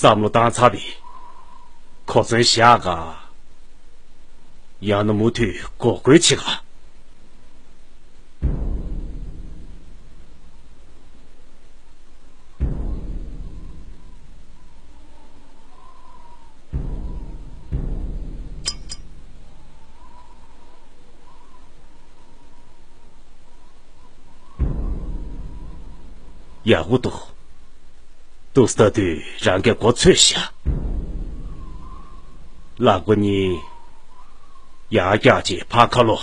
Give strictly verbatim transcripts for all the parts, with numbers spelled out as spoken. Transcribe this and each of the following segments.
བསམ་བློ་བཏང་ཚར་བས། གོ་མཚོན་བཞག་ག་ཡང་ན་མུ་མཐུད་འགོག་རྒོལ་བྱེད་ག་ཡག་པོ་འདུག་འདུག་སེ་ལྟ་དུས་རང་གིས་མགོ་ཚོས་ཤག་ལག་པ་གཉིས་ཡར་བཀྱགས་བྱས་ཕར་ཁ་ལོག་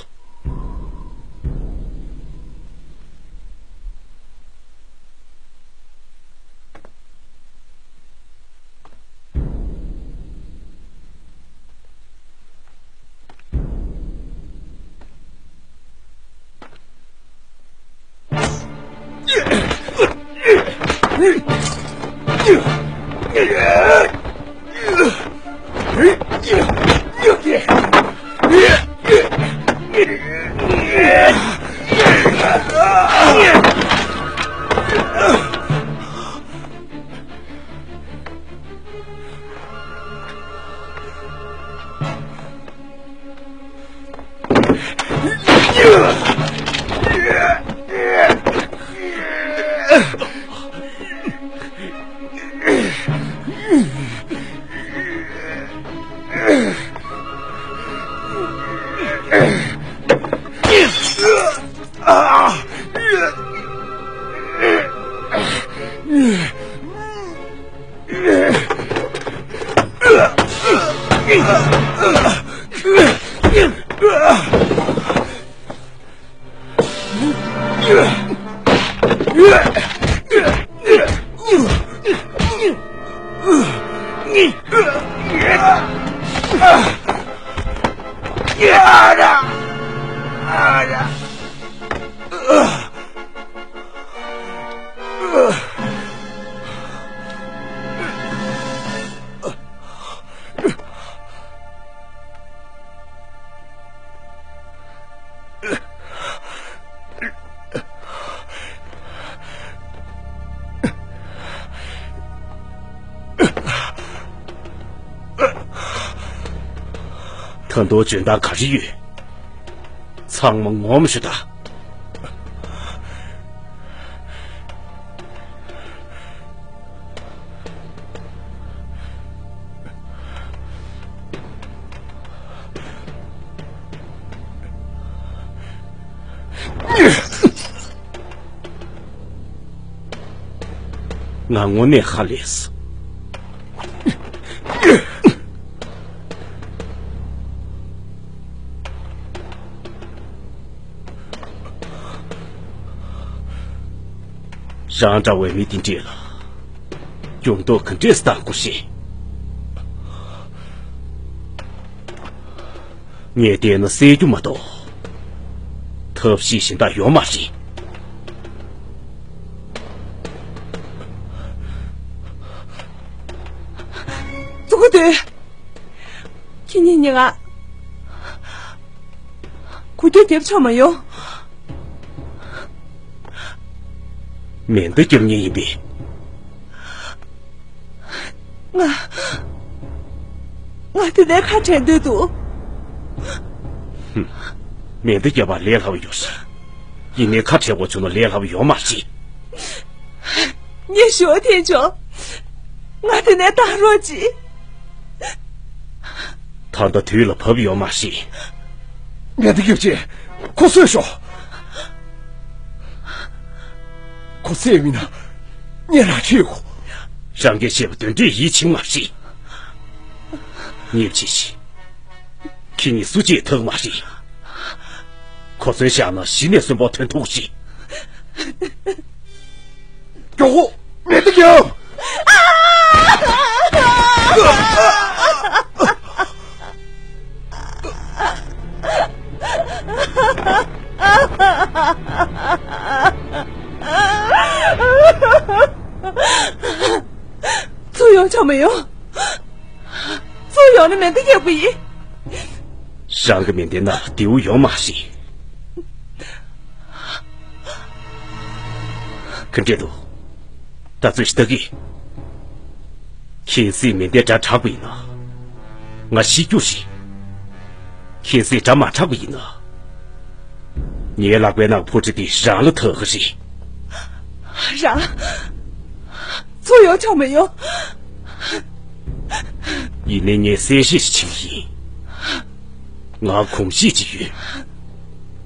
ད་དུང་འཇོན་ཐང་ག་རེ་ཡོད། ཚང་མ་ངོམ་ཤོག་ད། ང་དངོས་གནས་ཧ་ལས་སོང་། རང་འདྲ་བའི་མི་དེ་འདྲས་ལ་འགྱུར་ལྡོག་ག་འདྲས་གཏང་དགོས་ཤེས། ངས་བལྟས་ན་སེལ་རྒྱུ་མ་གཏོགས་ཐབས་ཤེས་གཞན་དག་ཡོད་མ་རེད། ཙོག་གེ་སྡོད། ཁྱེད་གཉིས་ཉིན་ང་གོ་རྒྱུ་རྒྱབ་ཆོག་མ་ཡོང་། མེ་མདའ་རྒྱབ་མཁན་ཡིན་པས། ང་། ང་དེ་ནས་ཁ་བྲལ་འདོད་འདུག་ཧུམ། མེ་མདའ་རྒྱབ་པ་ལས་སླ་པོ་ཡོད་རེད། ཡིན་ནའི་ཁ་བྲལ་དགོས་བྱུང་ན་ལས་སླ་པོ་ཡོད་མ་རེད། ངས་ཞུ་བ་འཐེན་ཆོག་ང་དེ་ནས་བཏང་རོགས་གྱིས། ད་ལྟ་དུས་ལ་བབ་ཡོད་མ་རེད། ངས་འདི་སྐྱོབ་ཆེད་ཁོ་གསོད་ཤོག་ཁོ་བསད་མིན་ན་ངས་རང་ཆེ་གོ་རང་གིས་བཤད་པ་དོན་འགྲིག་ཡིད་ཆེས་མ་རེད། ཉེས་ཆེ་ཞིག་ཁྱེད་གཉིས་སུ་གཅིག་ཐུག་མ་རེད། གོ་མཚོན་བཞག་ན་གཞི་ནས་གསོན་པོ་ཐོན་ཐུབ་ཀྱི། མགྱོགས་པོ་མེ་མདའ་རྒྱབ། ཚུར་ཡོང་ཆོག་མི་ཡོང་། ཚུར་ཡོང་ན་མེ་མདའ་རྒྱག་གི་ཡིན། རང་གི་མེ་མདའི་ནང་མདེའུ་ཡོད་མ་རེད། ག་འདྲས་འདུག་ད་ཚོད་ཞིག་ལྟ་གི། གལ་སྲིད་མེ་མདའི་སྒྲ་གྲགས་པ་ཡིན་ན། ང་ཤི་རྒྱུ་རེད། གལ་སྲིད་སྒྲ་མ་གྲགས་པ་ཡིན་ན། ངའི་ལག་པའི་ནང་ཕོ་ཁྲི་དེ་རང་ལ་ཐོགས་ཀྱི་རེད། རང་། ཚུར་ཡོང་ཆོག་མི་ཡོང་། ཡིན་ནའི་ངས་གསལ་བཤད་ཞིག་བྱེད་ཀྱི་ཡིན། ང་གོམས་གཤིས་ཅིག་ཡོད།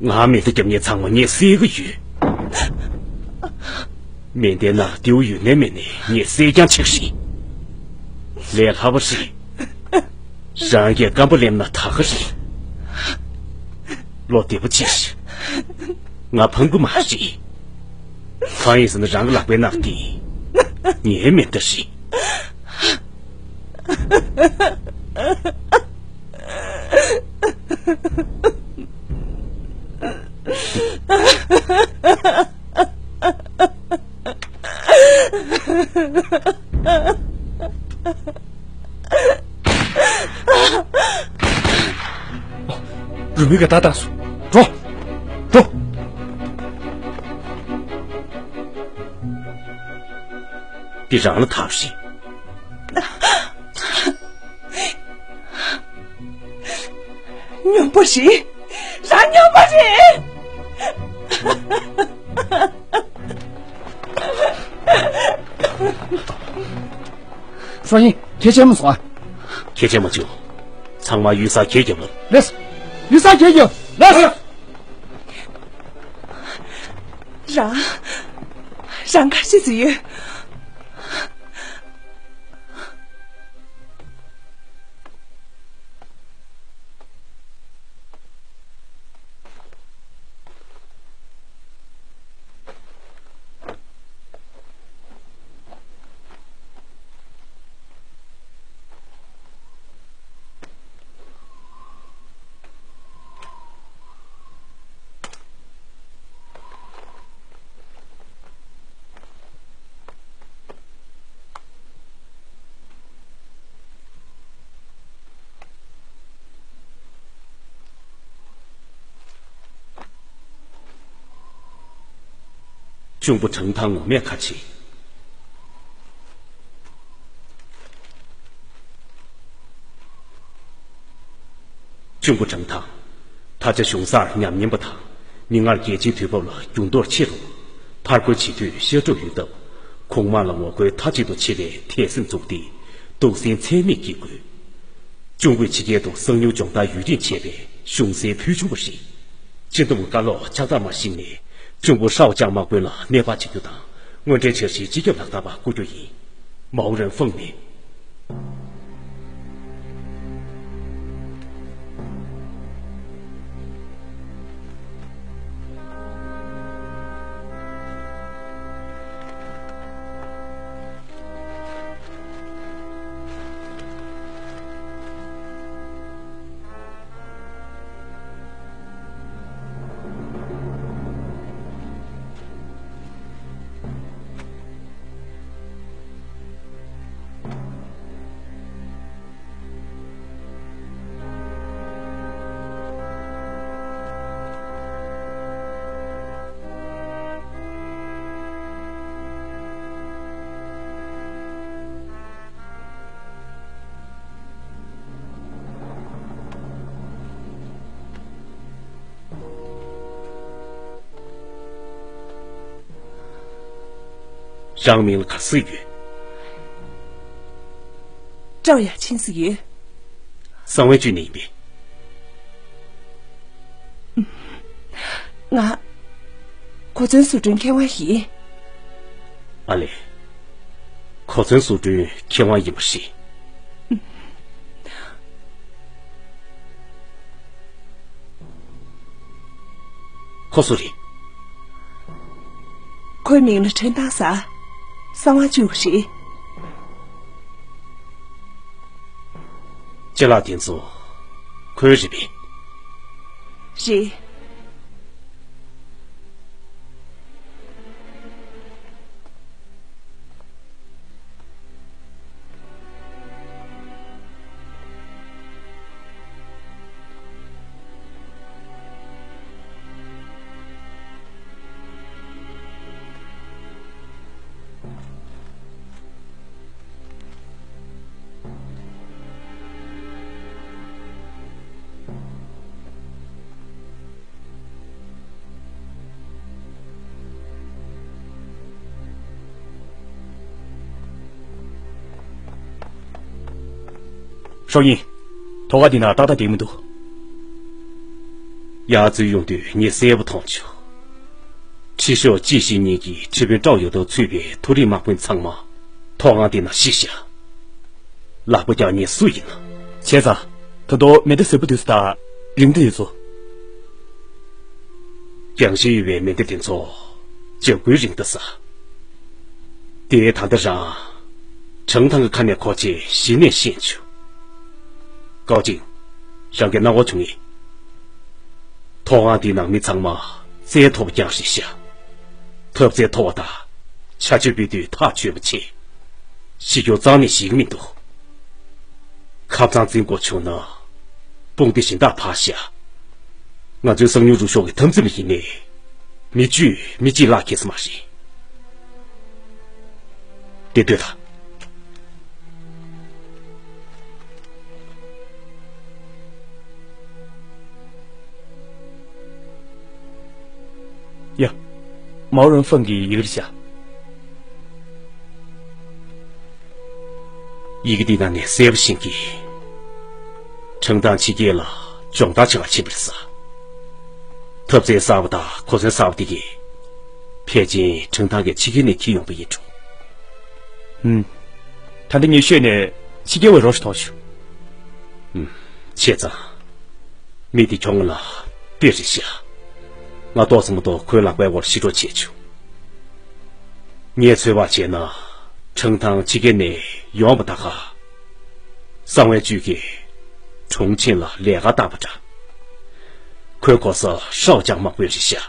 ང་མེ་མདའ་རྒྱབ་མཁན་ཚང་མ་ངས་བསད་ཀྱི་ཡོད། མེ་མདའི་ནང་རྡེའུ་ཡོད་ནའི་མེད་ནའི་ངས་བསད་རྐྱང་བྱེད་ཀྱི་རེད། ལས་སླ་པོ་རེད། རང་གིས་སྐམ་པོ་ལེན་ན་ད་ག་རེད། བློ་བདེ་པོ་བྱེད། ང་ཕམ་གྱི་མ་རེད། གང་ཡིན་ཟེར་ན་རང་གི་ལག་པའི་ནང་དེ་ངའི་མེ་མདའ་རེད། རུ་མི་ག་ད་ད་སོ། འགྲོ། འགྲོ། འདི་རང་ལ་ཐབས་ཤིག་སྨྱོན་པ་རེད། རང་སྨྱོན་པ་རེད། སང་ཉིན་ཁྱེད་ཆེན་མོ་སོང་ཨ། ཁྱེད་ཆེན་མོ་བྱུང་། ཚང་མ་གཡུལ་སར་འགྱེལ་རྒྱབ་ལ། ལེས། གཡུལ་སར་འགྱེལ་རྒྱུ། ལེས། རང་། རང་ག་རེ་བྱེད་ཀྱི་ཡོད། གཅུང་པོ་ཁྲང་ཐང་ངོ་མས་ཁ་ཕྱེ། གཅུང་པོ་ཁྲང་ཐང་། ད་ཆ་གཞུང་སར་ཉམས་ཉེན་པ་དང་། མིག་སྔར་རྒྱལ་སྤྱིའི་དུས་བབ་ལ་འགྱུར་ལྡོག་ཆེ་རུང་། ཕར་རྒོལ་བྱེད་དུས་ཤ་ཕྲུག་ཡོད་སྟབས། གོང་དམག་ལ་ངོ་རྒོལ་མཐའ་གཅིག་ཏུ་བྱེད་པའི་དད་སེམས་བཙུགས་ཏེ། སྡུག་སྲན་ཚད་མེད་སྐྱེ་དགོས། གཅུང་པོས་ཕྱི་རྒྱལ་དུ་གསང་ཉུལ་སྦྱོང་བརྡར་ཡུན་རིང་བྱས་པའི་གཞུང་སའི་ཕུལ་བྱུང་བ་རེད། སྤྱི་འདོམས་བཀའ་སློབ་ཕྱག་རྟགས་མ་བཞེས་ནས། གཅུང་པོ་ཧྲའོ་ཅང་དམག་དཔོན་ལ་གནས་སྤར་བྱེད་རྒྱུ་དང་། དངོས་འབྲེལ་འཆར་གཞིའི་སྤྱི་ཁྱབ་ལག་བསྟར་པ་བསྐོ་རྒྱུ་ཡིན། མའོ་རན་ཧྥང་ནས། རང་མིང་ལ་ག་ཟེར་ཡོད། ཀྲའོ་ཡ་ཆིན་ཟེར་ཡོད། གསང་བའི་བཅུད་ནས་ཡིན་པས། ང་། གོ་མཚོན་བཟོ་སྐྲུན་མཁས་དབང་ཡིན། ཨ་ལས། གོ་མཚོན་བཟོ་སྐྲུན་མཁས་དབང་ཡིན་པ་རེད། ཁོ་སུ་རེད། ཁོའི་མིང་ལ་ཁྲེན་ཏང་ཟེར། གསང་བ་བཅུ་རེད། ཅ་ལག་དེ་ཚོ་ཁོའི་རེད་པས། རེད། ཁྲོ་ཡིན། ཐོག་ཁ་འདི་ན་ཏག་ཏག་བསྡད་མི་འདུག་ཡར་འཛུལ་ཡོང་དུས་ངས་གསལ་པོ་མཐོང་བྱུང་། ཁྲི་ཤོག་ཅི་ཞིག་གཉིས་ཀྱིས་ཁྲི་དཔོན་ཀྲའོ་ཡོ་ཏོ་ཚུད་པའི་མཐོ་རིམ་དམག་དཔོན་ཚང་མ་ཐོག་ཁང་འདི་ན་བཤིག་བཞག་ལག་པ་བརྐྱངས་ནས་སུ་ཡིན་ན། བྱས་ཙང་། ད་དུང་མེ་མདའ་ཟེར་པོ་དུས་སུ་ད་རིང་མདའ་ཡོད་ཚོ། རྒྱང་ཤེལ་ཡོད་པའི་མེ་མདའ་དེ་ཚོ་འཇབ་རྒོལ་རིང་ད་ས། དེ་ད་ལྟ་རང་ཁྲང་ཐང་གི་ཁ་ནས་གོ་ཆེ་གཞི་ནས་ཤེས་བྱུང་། ཀའོ་ཅིང་། རང་གི་སྣང་བ་བྱུང་ངེས། ཐོག་ཁང་དེའི་ནང་མི་ཚང་མ་རྩལ་མཐོ་པོ་རྐྱང་རེད་ཤག་ཐབས་རྩལ་མཐོ་བ་དང་བྱ་སྤྱོད་སྤེལ་དུས་ཐག་ཆོད་པོ་བྱེད། ཞི་རྒྱུ་རྩ་ནས་ཞིག་མི་འདུག་ཁ་སང་འཛིང་དགོས་བྱུང་ན་དཔུང་སྡེ་གཞན་དག་ཕར་བཞག་ང་ཚོའི་གསང་མྱུལ་རུ་ཤོག་གི་འཐབ་འཛིང་མི་ཡིན་ནས། མི་བཅུས་མི་གཅིག་ལག་ཁེལ་ས་མ་རེད། དེ་ལྟོས་དང་། ཡ། མའོ་རོན་ཧྥང་གི་ཡི་གེ་རེད་ཤག་ཡི་གེ་འདི་ནང་ནས་གསལ་པོ་ཤེས་ཀྱི། ཁྲང་ཐང་ཕྱི་རྒྱལ་ལ་སྦྱོང་བརྡར་བྱེད་ག་ཕྱིན་པ་རེད་ས། ཐབས་རྩལ་གསར་པ་དང་གོ་མཚོན་གསར་པ་དེ་གས་ཕལ་ཆེར་ཁྲང་ཐང་གི་ཕྱི་རྒྱལ་ནས་འཁྱེར་ཡོང་པ་ཡིན་འགྲོ། ཧུམ། ད་ལྟ་ངས་ཤོད་ནས་ཕྱི་རྒྱལ་བའི་རོ་ཞིག་མཐོང་བྱུང་། ཧུམ། བྱས་ཙང་། མི་དེ་ཁྱོད་ང་ལ་དཔེ་རེད་ཤག་ང་ཏོག་ཙམ་མ་གཏོགས་ཁོའི་ལག་པའི་འོག་ལ་ཤི་འགྲོ་བྱས་བྱུང་། ངས་ཚོད་དཔག་བྱས་ན་ཁྲང་ཐང་ཕྱི་རྒྱལ་ནས་ཡོང་བ་ད་ག་གསང་བའི་བཅུད་ཀྱིས་གྲོང་ཆེན་ལ་ལས་ཀ་བཏང་བ་འདྲ། ཁོའི་གོ་ས་ཧྲའོ་ཅང་དམག་དཔོན་རེད་ཤག་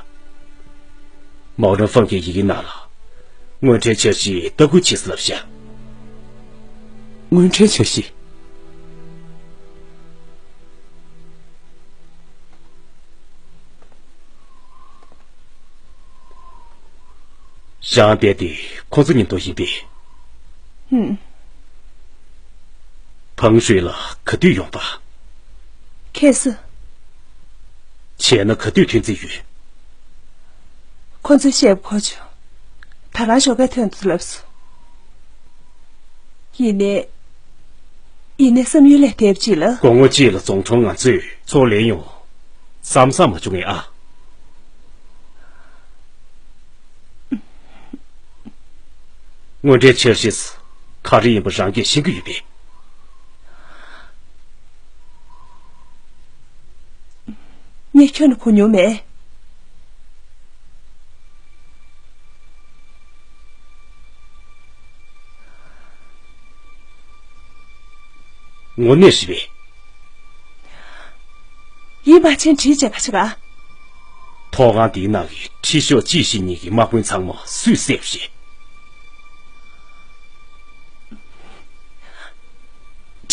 མའོ་རོན་ཧྥང་གི་ཡི་གེ་ནང་ལ་དངོས་འབྲེལ་འཆར་གཞི་ལྟ་སྐུལ་བྱེད་ཟེར་ལབ་ཤག་དངོས་འབྲེལ་འཆར་གཞི། རང་བསྡད་དེ་ཁོ་ཚོ་མཉམ་དུ་ཡིན་པས། ཧུམ། བང་ཧྲུའེ་ལ་ག་དུས་ཡོང་པ། ཁ་སང་། བྱས་ན་ག་དུས་ཐོན་རྩིས་ཡོད། ཁོ་ཚོས་བཤད་པ་གོ་བྱུང་། ད་རང་ཞོགས་ཀས་ཐོན་འདུག་ལབ་སོང་། ཡིན་ནའི། ཡིན་ནའི་བསམ་ཡུལ་ལས་འདས་པ་ཅིག་ལ། དགོང་མོ་གཅིག་ལ་རྫོང་གྲོང་ང་ཚོས་ཚོགས་ལེན་ཡོང་། བསམ་བསམ་མ་བྱུང་ངས་ཨ། དངོས་འབྲེལ་འཆར་གཞི་ག་རེ་ཡིན་པ་རང་གིས་ཤེས་ཀྱི་ཡོད་པས། ངས་ཁྱོན་ནས་གོ་མྱོང་མེད། དངོས་གནས་རེད་པས། ཡིད་མ་ཆེས་བྲིས་བྱས་ག་ཆེ་ག་ཐོག་ཁང་འདིའི་ནང་གི་ཁྲི་ཤོག་གཅིག་བཞི་གཉིས་ཀྱི་དམག་དཔོན་ཚང་མ་སུས་བསད་པ་རེད།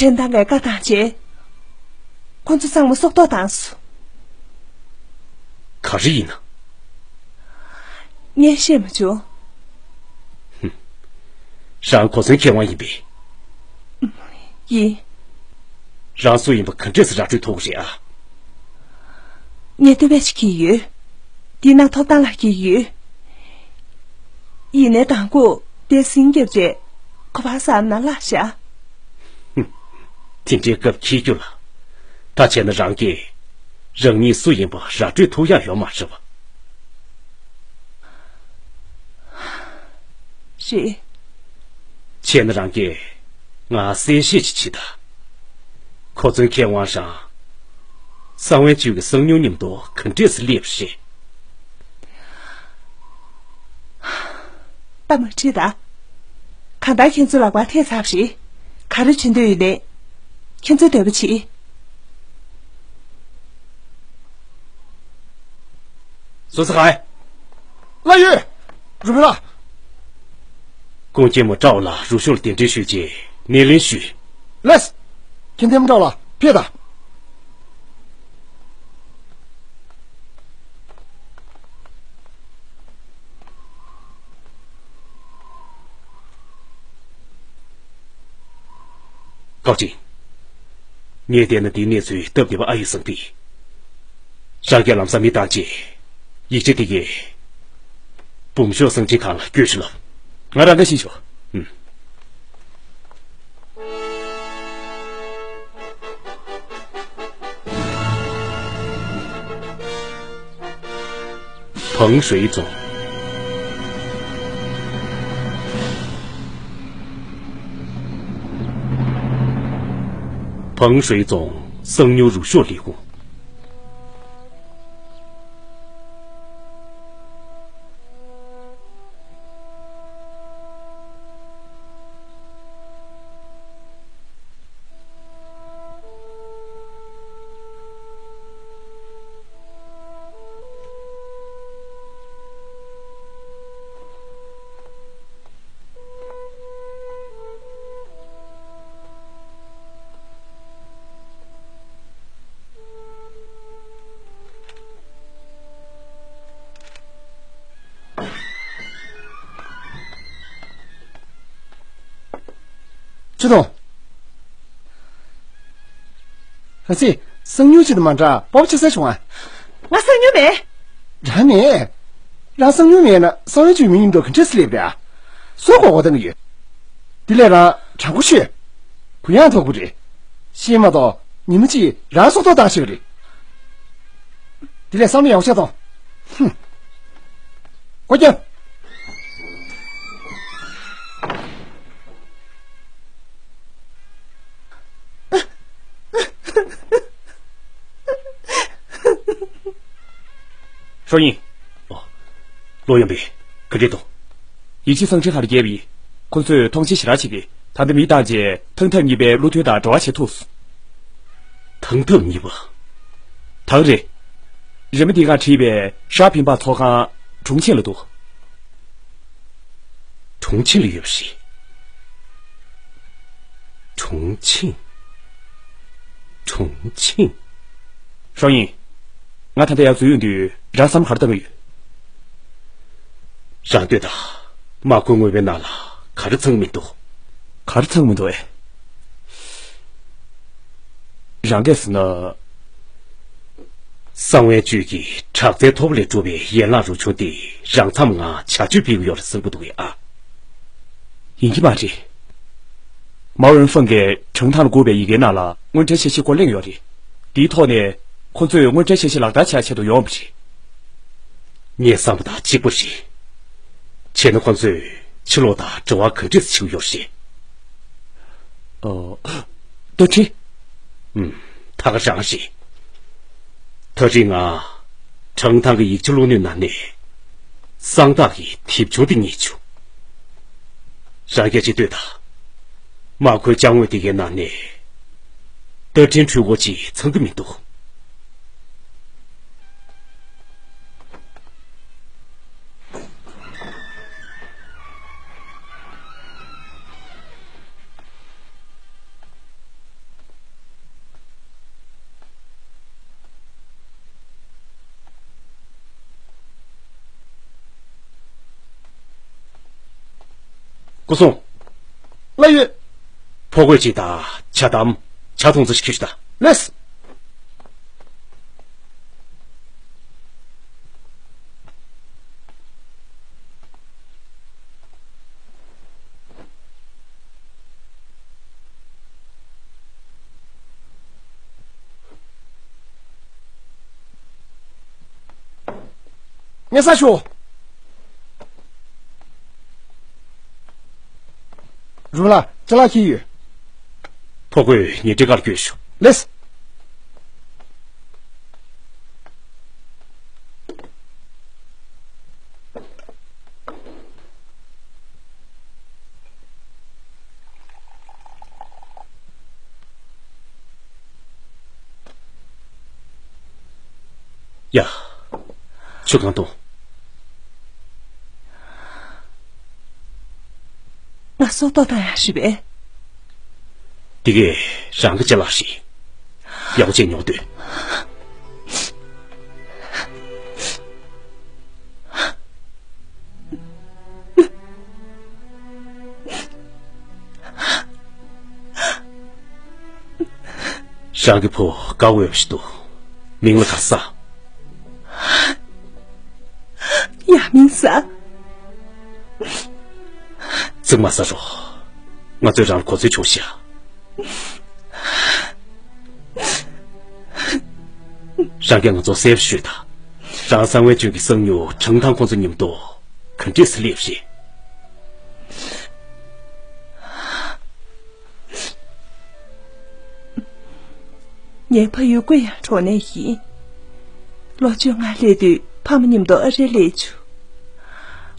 ཁྲིན་ཏང་གིས་བཀའ་བཏང་རྗེས། ཁོ་ཚོ་ཚང་མ་སྲོག་ཐོག་བཏང་སོང་། ག་རེ་ཡིན་ན། ངས་ཤེས་མ་བྱུང་། ཧུམ། རང་གོ་མཚོན་མཁས་དབང་ཡིན་པས། ཡིན། རང་སུ་ཡིན་པ་ག་འདྲས་སེ་ར་སྤྲོད་ཐུབ་ཀྱི་རེད་ཨ། ངས་བསྟོད་པ་ཞིག་བགྱིས་ཡོད། འདི་ནང་ཐོབ་ཐང་ལ་བགྱིས་ཡོད། ཡིན་ནའི་མདང་དགོང་དེ་ཟིང་རྒྱབ་རྗེས་ག་པར་བསམ་ན་བརླག་བཞག་ཧུམ། དེ་འདྲའི་སྐབས་འཁེལ་རྒྱུ་ལ། ད་བྱས་ན་རང་གིས་རང་ཉིད་སུ་ཡིན་པ་ར་སྤྲོད་ཐུབ་ཡག་ཡོད་མ་རེད་པ། རེད། བྱས་ན་རང་གིས་ང་གསལ་བཤད་ཅིག་བྱེད་དང་། གོ་མཚོན་མཁས་དབང་རང་། གསང་བའི་བཅུད་ཀྱི་གསང་མྱུལ་མཉམ་དུ་ག་འདྲས་སེ་སླེབས་པ་རེད། ད་མ་དྲིས་དང་། གང་ལྟར་ཁྱེད་ཚོའི་ལག་པར་ཐེབས་ཚར་བ་རེད། ག་རེ་བྱེད་འདོད་ཡོད་ནའི། ཁྱེད་ཚོའི་འདོད་པ་བྱེད། སོ་སོ་ག་ཨེ། ལགས་ཡོད། རུ་བི་ལགས། ཀུང་སྐྱེས་མོ་ཀྲའོ་ལ་རུ་ཤོག་ལ་གདན་འདྲེན་ཞུས་རྗེས་སྣེ་ལེན་ཞུས། ལགས། ཁྱེད་ཐེམ་ཀྲའོ་ལ་ཕེབས་དང་། ཀའོ་ཅིང་། ངས་བལྟས་ན་འདིའི་གནས་ཚུལ་སྟབས་བདེ་པོ་ཨ་ཡོད་བསམ་གི། རང་གིས་ལམ་སང་མི་བཏང་རྗེས། ཡིག་ཆ་དེ་གས་འབུམ་ཤོག་གསང་འཕྲིན་ཁང་ལ་བསྐྱོད་ཤོག་ལབ། ང་རང་འགའ་ཤེས་ཤོག་ཨུམ། 彭水总。彭水总生女入学礼物。 ཆུ་དོང་། ཧ་སི། གསང་ཉུལ་ཅིག་དང་མ་འདྲ་སྤོབས་པ་ཆེ་ས་བྱུང་ཨ། ང་གསང་ཉུལ་མེད། རང་མེད། རང་གསང་ཉུལ་མེད་ན་གསང་བའི་ཆུའི་མི་ཉིད་དུ་ག་འདྲས་སེ་སླེབས་རེད་ཨ། སུ་གོ་གོ་བཏང་གི་ཡོད། དེ་ལས་རང་དྲང་པོ་ཤོད། གུ་ཡངས་དོག་པོ་རེད། ཤེས་མ་གཏོགས་ཉི་མ་གཅིག་རང་སྲོག་ཐོག་བཏང་ཤེས་པ་རེད། དེ་ལས་བསམ་བློ་ཡག་པོ་བྱས་ཐོངས། ཧུམ། སྒོ་རྒྱབ། ཧྲོ་ཡིན། ཨོ། ལོ་ཡོང་པས། ག་འདྲས་འདུག་ཡིག་ཆ་གསང་འཕྲིན་ཁང་ལ་བསྐྱལ་བ་ཡིན། ཁོ་ཚོས་མཐོང་མཆན་ཞེ་དྲག་བྱེད་ཀྱིས། ད་ལྟ་མི་བཏང་རྗེས་ཐང་ཐང་གཉིས་པའི་བློ་མཐུན་དང་འབྲེལ་བ་བྱེད་ཐུབ་སོང་། ཐང་ཐང་གཉིས་པ། ད་ག་རེད། རེ་མ་ཏི་ཁང་བྲིས་པའི་ཧྲ་ཕིན་པ་ཚོགས་ཁང་གྲོང་ཁྱེར་ལ་འདུག་གྲོང་ཁྱེར་ལ་ཡོད་པ་རེད། གྲོང་ཁྱེར། གྲོང་ཁྱེར། ཧྲོ་ཡིན། ང་ད་ལྟ་ཡར་འཛུལ་ཡོང་དུས་རང་བསམ་བློ་ག་རེ་བཏང་གི་ཡོད། རང་ལྟོས་དང་། མ་ཁུ་དངོས་པོའི་ནང་ལ་ག་རེ་ཚང་མི་འདུག་ག་རེ་ཚང་མི་འདུག་ཨེ། རང་སྐད་ཟེར་ན། གསང་བའི་བཅུད་ཀྱི་དྲག་རྩལ་ཐོབ་ལས་གྲུབ་པའི་ཡན་ལག་རུ་ཆུང་དེ་རང་མཚམས་ངང་བྱ་སྤྱོད་སྤེལ་གྱི་ཡོད་རེད་བསམ་གྱི་འདུག་གས་ཨ། ཡིན་གྱི་མ་རེད། མའོ་ཝུན་ཧྥང་གིས་ཁྲང་ཐང་ལ་བསྒུགས་པའི་ཡི་གེའི་ནང་ལ་དངུལ་ཁྲལ་འཆར་གཞི་སྐོར་གླེང་ཡོད་རེད། དེའི་ཐོག་ནས་ཁོ་ཚོས་དངུལ་ཁྲལ་འཆར་གཞི་ལག་བསྟར་བྱ་ཆེད་དུ་ཡོང་བ་རེད། ངའི་བསམ་པ་དང་གཅིག་པ་རེད། བྱས་ན་ཁོ་ཚོས་ཕྱི་ལོགས་དང་འབྲེལ་བ་ག་འདྲས་བྱེད་ཀྱི་ཡོད་རེད། ཨོ། བཀའ་དྲིན། ཨུམ། ད་ག་རང་རེད། ད་རེས་ང་ཁྲང་ཐང་གི་ཡིག་ཆ་བླུག་སྣོད་ནང་ནས་གསང་རྟགས་ཀྱི་དེབ་ཆུང་དེ་རྙེད་བྱུང་། རང་སྐད་ཅིག་ལྟོས་དང་། མ་ཁོའི་ཅ་དངོས་དེ་གའི་ནང་ནས་བཀའ་དྲིན་འཁྲུལ་འཁོར་ཅིག་ཚང་གི་མི་འདུག་སྐུ་སྲུང་། ལགས་ཡོད། ཕོ་རྒོད་ཅིག་དང་ཇ་དམ། ཇ་འཐུང་ཚར་ཞིག་ཁྱེར་ཤོག་དང་། ལགས། ངས་ས་ཞོག་རུ་ལ་ཅ་ལག་ཁྱེར་ཡོད། ཕོ་རྒོད་ངས་སྒྲིག་གར་བསྐྱོད་ཤོག་ལེས། ཡ། ཆུ་གང་འཐུང་། ང་སྲོག་ཐོག་བཏང་ཡག་རེད་པས། འདི་གས་རང་གི་ཅ་ལག་རེད། ཡག་པོ་བྱས་ཉོག་སྡོད། རང་གི་བུ་དགའ་འོས་པ་ཞིག་འདུག་མིང་ལ་ག་ཟེར། ཡ་མིན་ས། ཚིག་མ་ཟ་རོགས། ང་ཚོས་རང་ལ་གོ་འཛོལ་བྱུང་ཤག་རང་གིས་ང་ཚོ་སེབ་ཞུས་དང་། ཀྲང་གསང་བའི་ཅུན་གྱི་སང་ཉུ་ཁྲང་ཐང་ཁོང་ཚོ་མཉམ་དུ་ག་འདྲས་སེ་སླེབས་རེད། ངའི་ཕ་ཡུལ་ཀུན་ཡང་གྲོང་ནས་ཡིན། ལོ་བཅོ་ལྔ་སླེབས་དུས་ཕ་མ་མཉམ་དུ་ཨ་རིར་སླེབས་བྱུང་།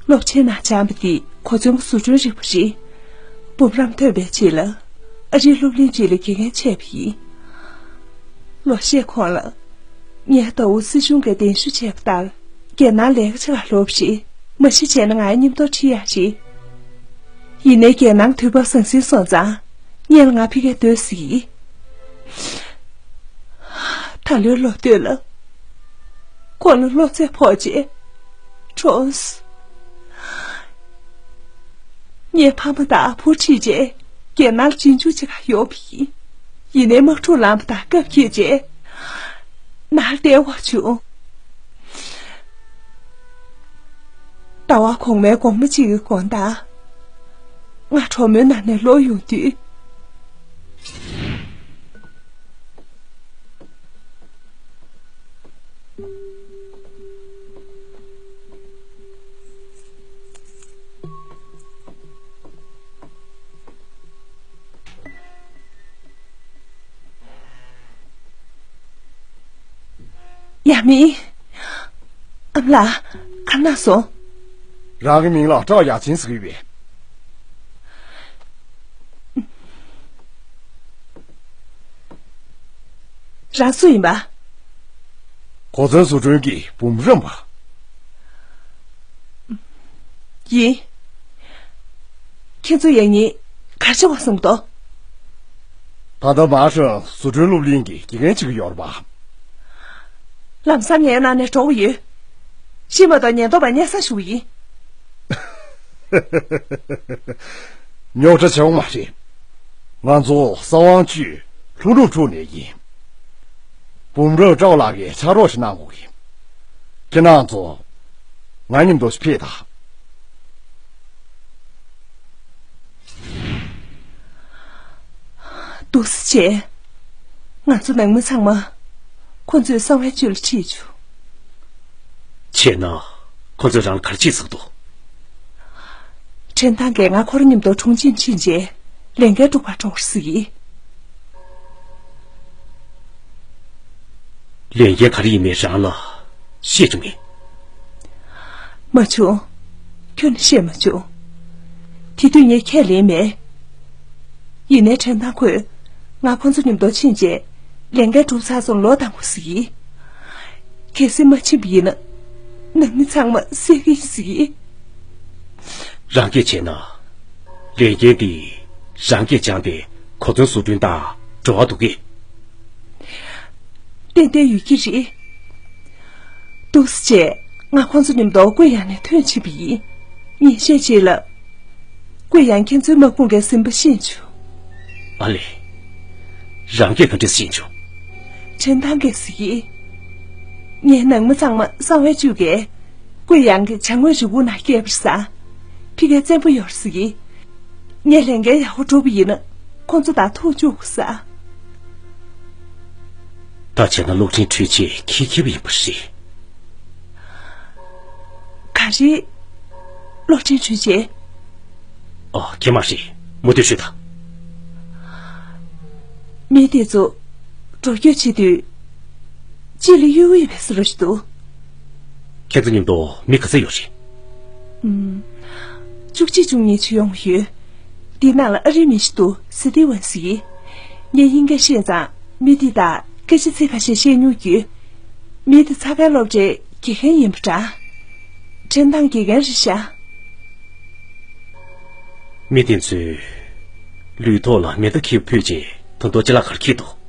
སློབ་ཆེན་ནང་སྦྱངས་པ་དེ་གོ་མཚོན་བཟོ་སྐྲུན་རིག་པ་རེད། འབུམ་རམས་ཐོན་པའི་རྗེས་ལ་ཨ་རིའི་སློབ་གླིང་གཅིག་ལ་དགེ་རྒན་བྱས་པ་ཡིན། ལོ་ཤས་གོང་ལ། ངས་ཟླ་བོ་སྲིད་གཞུང་གི་གདན་ཞུ་བྱས་པ་ལྟར། རྒྱལ་ནང་ལས་ཀ་བྱེད་གར་ལོག་པ་རེད། མ་གཞི་བྱས་ན་ང་ཡི་མཉམ་དུ་ཁྲིད་ཡག་རེད། ཡིན་ནའི་རྒྱལ་ནང་དུས་བབ་ཟང་ཟིང་སོང་ཙང་། སྔོན་ལ་ང་ཕ་གིར་སྡོད་ཟེར་གྱིས། ད་ལོའི་ལོ་སྟོད་ལ། ཁོང་ལ་གློ་ཚད་ཕོག་རྗེས། གྲོངས་སོང་། ངའི་ཕ་མ་དང་བུ་ཁྲིད་རྗེས་རྒྱལ་ནང་ལ་རྗེས་འཇུག་བྱེད་གར་ཡོང་བ་ཡིན། ཡིན་ནའི་དམག་འཁྲུག་ལངས་པ་དང་སྐབས་འཁེལ་རྗེས། ནང་ལ་བསྡད་དགོས་བྱུང་། ཟླ་བ་གོང་མའི་དགོང་མོ་གཅིག་གི་དགོང་དག་ང་གྲོགས་མོའི་ནང་ནས་ལོག་ཡོང་དུས། ཡ་མི། ཨ་མ་ལགས། ག་རེ་གནང་སོང་། རང་གི་མིང་ལ་ཀྲའོ་ཡ་ཆིན་ཟེར་གྱི་ཡོད་པས། རང་སུ་ཡིན་པ། གོ་མཚོན་བཟོ་སྐྲུན་གྱི་འབུམ་རམས་པ། ཡིན། ཁྱེད་ཚོ་ཡང་ཉིན་ག་རེ་བྱེད་དགོས་བསམ་གྱི་འདུག་ད་ལྟ་མ་ཧྲང་བཟོ་སྐྲུན་སློབ་གླིང་གི་དགེ་རྒན་བྱེད་ཀྱི་ཡོད་རེད་པ། ལམ་སང་ངའི་ནང་ནས་འགྲོ་གི་ཡོད། ཤི་མ་གཏོགས་ཉེན་རྟོག་པ་སྙད་སང་ཞུ་གི་ཡིན། རྙོག་དྲ་བྱུང་མ་རེད། ང་ཚོ་གསང་བ་བཅུའི་ལྷུན་གྲུབ་ཕྲུག་ནས་ཡིན། འབུམ་རམས་ཀྲའོ་ལགས་ཀྱིས་ཕྱག་རོགས་ཤིག་གནང་དགོས་ཀྱི། ཁྱེད་རང་ཚོ་ང་མཉམ་དུ་ཕེབས་དང་། འདུག་སེ་བྱས། ང་ཚོ་ནང་མི་ཚང་མ་ཁོ་ཚོའི་གསང་བའི་བཅུད་ལ་ཁྲིད་བྱུང་། བྱས་ན་ཁོ་ཚོས་རང་ལ་ག་རེ་བྱེད་ཟེར་འདུག་ཁྲེན་ཐང་གིས་ང་ཁོ་རང་མཉམ་དུ་གྲོང་ཁྱེར་ཕྱིན་རྗེས་ལས་འགན་སྒྲུབ་པར་འགྲོ་ཟེར་གྱིས། ལས་འགན་ག་རེ་ཡིན་མིན་རང་ལ་བཤད་བྱུང་ངས། མ་བྱུང་། ཁྱོན་ནས་བཤད་མ་བྱུང་། དེ་དུས་ངས་ཁས་ལེན་མེད། ཡིན་ནའི་ཁྲེན་ཐང་ཁོས་ང་ཁོང་ཚོ་མཉམ་དུ་ཕྱིན་རྗེས་ལས་འགན་གྲུབ་ཚར་སོང་ལོག་བཏང་དགོས་ཟེར་གྱིས། གལ་སྲིད་མ་ཕྱིན་པ་ཡིན་ན་ནང་མི་ཚང་མ་བསད་ཀྱི་ཡིན་ཟེར་གྱིས། རང་སྐད་བྱས་ན། ལས་འགན་འདི་རང་སྐད་སྦྱངས་པའི་གོ་མཚོན་བཟོ་སྐྲུན་དང་འབྲེལ་བ་འདུག་གས། ཏན་ཏན་ཡོད་ཀྱི་རེད། འདུག་སེ་བྱས་ང་ཁོང་ཚོ་མཉམ་དུ་ཀུའེ་ཡང་ནས་ཐོན་ཕྱིན་པ་ཡིན། ཉིན་ཤས་རྗེས་ལ་ཀུའེ་ཡང་ཁྱེད་ཚོའི་དམག་དཔུང་གིས་ཟིན་པ་ཤེས་བྱུང་། ཨ་ལས། རང་སྐད་ག་འདྲས་ཤེས་བྱུང་། ཁྲེན་ཐང་གིས་ཟེར་གྱིས། ངས་ནང་མི་ཚང་མ་གསང་བའི་བཅུད་ཀྱིས་ཀུའེ་ཡང་གི་བྱ་དངོས་རི་བོ་ནང་བསྐྱལ་བར་ཟ། ཕ་གིར་བཙན་པོ་ཡོད་ཟེར་གྱིས། ངས་ལས་འགན་ཡག་པོ་སྒྲུབ་པ་ཡིན་ན་ཁོང་ཚོ་དང་ཐུག་བཅུག་ཟ། ད་བྱས་ན་གློག་འཕྲིན་འཕྲུལ་ཆས་ཁྱི་ཁྱི་བ་ཡིན་པ་རེད། ག་རེ། གློག་འཕྲིན་འཕྲུལ་ཆས། ཨོ་ཁྱེད་མ་རེད། མུ་མཐུད་ཞུས་དང་། མི་དེ་ཚོ་འགྲོ་སྐྱོད་བྱེད་དུས་གཅིག་ལ་གཡུག་གཡུག་བྱེད་ས་རོ་ཞིག་འདུག་ཁྱེད་ཚོ་མཉམ་དུ་མི་ག་ཚོད་ཡོད་རེད། ཨུམ། བཅུ་གཅིག་བཅུ་གཉིས་ཅིག་ཡོང་གི་ཡོད། འདི་ནང་ལ་ཨ་རིའི་མི་ཞིག་འདུག་སི་ཏི་ཝན་ཟེར་གྱིས། ངས་དབྱིན་སྐད་ཤེས་ཙང་མི་དེ་དང་སྐད་ཆ་ཚིག་ཁ་ཤས་བཤད་མྱོང་གི་ཡོད། མི་དེ་ཚ་བའི་སློབ་གྲྭའི་དགེ་རྒན་ཡིན་པ་འདྲ། ཁྲིན་ཐང་དགེ་རྒན་རེད་ཤག་མི་དེ་ཚོས་ལུས་ཐོག་ལ་མེ་མདའ་འཁྱེར་ཕུད་རྗེས་ད་དུང་ཅ་ལག་ག་རེ་འཁྱེར་འདུག་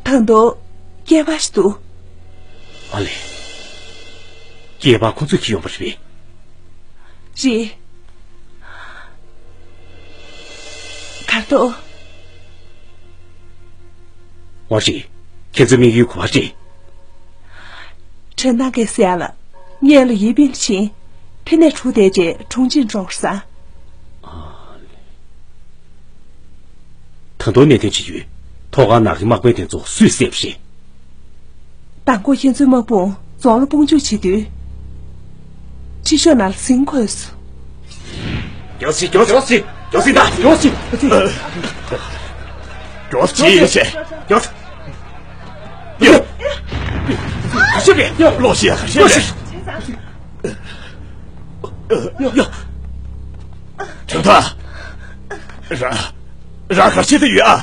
ད་དུང་སྐྱེས་པ་ཞིག་འདུག་ཨ་ལས། སྐྱེས་པ་ཁོ་ཚོས་འཁྱེར་ཡོང་པ་རེད་པས། རེད། གར་ཐོག་ཝང་ཧྲི། ཁྱེད་ཚོའི་དམིགས་ཡུལ་ག་པར་རེད། ཁྲེན་ཐང་གིས་ཟེར་ཡ་ལ། ངས་ལ་ཡི་པིན་ཕྱིན། ཕི་ནས་གྲུ་དེ་རྗེས་གྲོང་ཁྱེར་འགྲོ་ས། ད་དུང་གནད་དོན་ཅི་ཡོད། ཐོག་ཁང་ནང་གི་དམག་དཔོན་དེ་ཚོ་སུས་བསད་པ་རེད། མདང་དགོང་ཁྱེད་ཚོའི་དམག་དཔུང་རྫོང་ལ་དཔུང་འཇུག་བྱེད་དུས། ཁྲི་ཤོག་ནང་ལ་ཟིན་འཁོད་སོང་། མགྱོགས་ཤིག་མགྱོགས་ཤིག་མགྱོགས་ཤིག་ད་མགྱོགས་ཤིག་མགྱོགས་ཤིག་མགྱོགས་ཤིག་ཡ། ཡ། ལོག་ཤིག་ཡ། ལོག་ཤིག་ཡ། ཡ། ཁྲིན་ཐང་། རང་། རང་ག་རེ་བྱེད་དུ་ཡོད་ཨ།